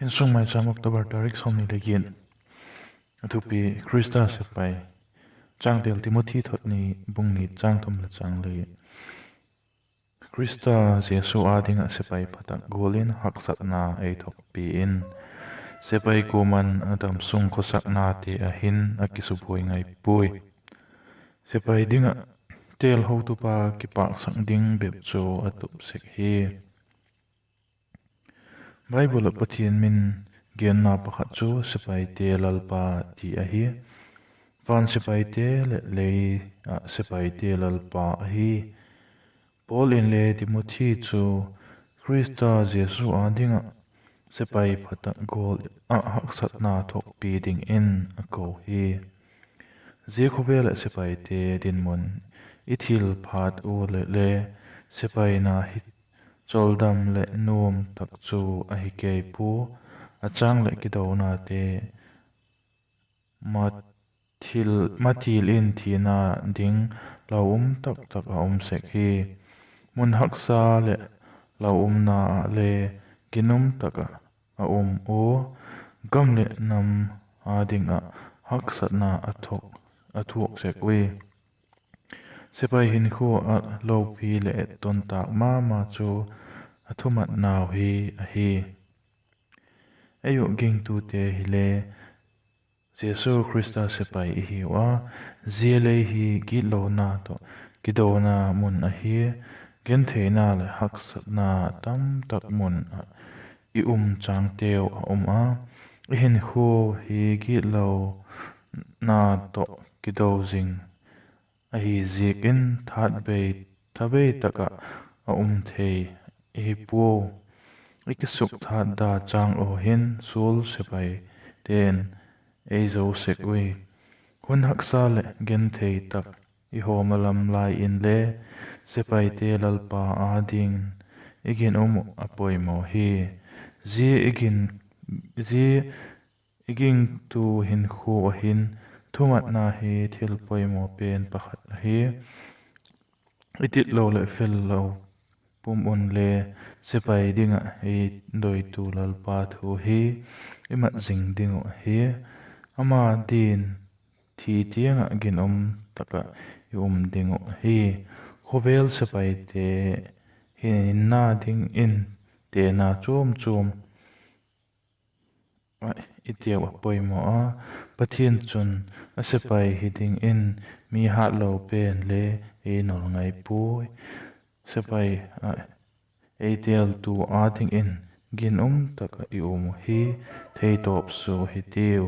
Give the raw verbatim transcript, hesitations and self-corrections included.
Insung Maicham, October tarik sawmni le giat. A thupi: Khrista sepai. Changtel: Timothi thot ni, bung ni, chang thum le chang li. Khrista Jesu â ding ah sepai pha tak gual in haksatna ei thuakpi in, sepai kuama'n a damsung khawsaknate ah hin a kisubuai ngai puai. Sepai ding ah tel hotupa kipâksak ding bep chu a tup sek hi. Bible ah Pathian min genna pakhat chu sepaite Lalpa ti ahi. Van sepaite leh lei ah sepaite Lalpa ahi. Paul inle Timothi chu Khrista Jesu â ding ah sepai pha tak gual ah haksatna thuakpi dingin a ko hi. Zia khawvel ah sepaite dinmun i thil phat ua leh le, sepaina hi choldam leh nuam tak chu ahi kei pua. A chang leh kidonate, ma thil in thina ding lau um tak tak a um sek hi. Mun haksa leh lau umna ah le ginum tak ah a um ua, gam leh nam â ding ah haksatna a thuak sek ui. Sepai hinkhua ah lopi leh etton tâk ma ma chu a thumatnau hi ahi. Ei uh gingtute hile Jesu Khrista sepai i hiu a, zia lei hi gitlona tawh kidona mun ahi. Gentheina leh haksatna tamtak mun ah i um changteu a um a, i hinkhua hi gitlona tawh kido zing ahi ziak in, thabei tak ah a um thei i hi puau. I kisukthatda chang aw hin sual sepaite'n ei zo sek ui. Hun haksa leh genthei tak i hawm a lam lai inle, sepaite Lalpa â ding i ginum uh a poimaw hi. Zia i gingtu hinkhua ah hin thumatna hi thil poimaw pen pakhat ahi. I titlo leh fello pum unle, sepai ding ah ei doitu Lalpa thu hi i mat zing ding uh ahi. Ama din thi tiang ah ginum tak ah i um ding uh ahi. Khawvel sepaite hinna dingin tena chuam chuam ah i teu a poimaw a, Pathian chun a sepai hi dingin mi hatlo pen le ei nol ngai puai. Sepai ah ei teltu â dingin ginum tak ah i um uh hi theitawp sua hitiu.